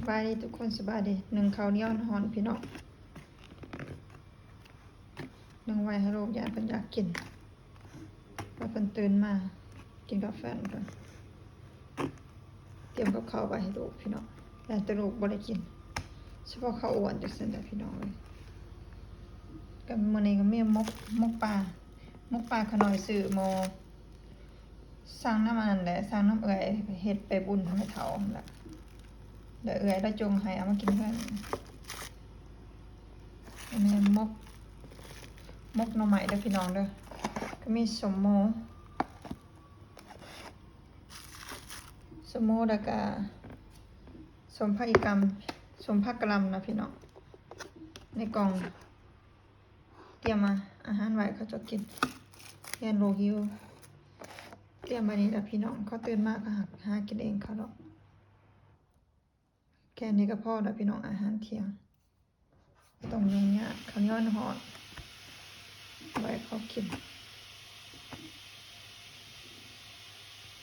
ບາຍດີທຸກຄົນ ສະບາຍດີ. ໜຶ້ງເຂົ້າໜຽວຮ້ອນພີ່ນ້ອງ ໜຶ້ງໄວ້ໃຫ້ລູກ ຢ້ານເພິ່ນຢາກກິນ ວ່າເພິ່ນຕື່ນມາກິນກາແຟກ່ອນ. ຕຽມກັບເຂົ້າໄວ້ໃຫ້ລູກພີ່ນ້ອງ ຢ້ານແຕ່ລູກບໍ່ໄດ້ກິນ ສະເພາະເຂົ້າອ້ວນຈັ່ງຊັ້ນແຫຼະພີ່ນ້ອງເອີຍ. ກໍມື້ນີ້ກໍມີໝົກ ໝົກປາ ໝົກປາ. ຂ້ານ້ອຍຊື້ໝໍ ສັ່ງນຳອັນນັ້ນແຫຼະ ສັ່ງນຳເອື້ອຍເຮັດໄປບຸນໃຫ້ແມ່ເຖົ້າຫັ້ນລະ ແລ້ວເອື້ອຍລາວຈົ່ງໃຫ້ເອົາມາກິນເຮືອນ. ອັນນີ້ໝົກ ໝົກໜໍ່ໄມ້ເດີພີ່ນ້ອງເດີ. ກໍມີສົ້ມໂມ ສົ້ມໂມ ແລ້ວກະສົ້ມຜັກອີ່ກຳ ສົ້ມຜັກກະຫຼ່ຳນະພີ່ນ້ອງ. ໃນກ່ອງຕຽມອາຫານໄວ້ເຂົາເຈົ້າກິນ ຢ້ານລູກຫິວ. ຕຽມໄວ້ນີ້ລະພີ່ນ້ອງ ເຂົາຕື່ນມາກໍຫາ ຫາກິນເອງເຂົາດອກ. ແຄ່ນີ້ກໍພໍລະພີ່ນ້ອງ ອາຫານທ່ຽງ ບໍ່ຕ້ອງຫຍຸ້ງຍາກ. ເຂົ້າໜຽວຮ້ອນ ໄວ້ເຂົາກິນ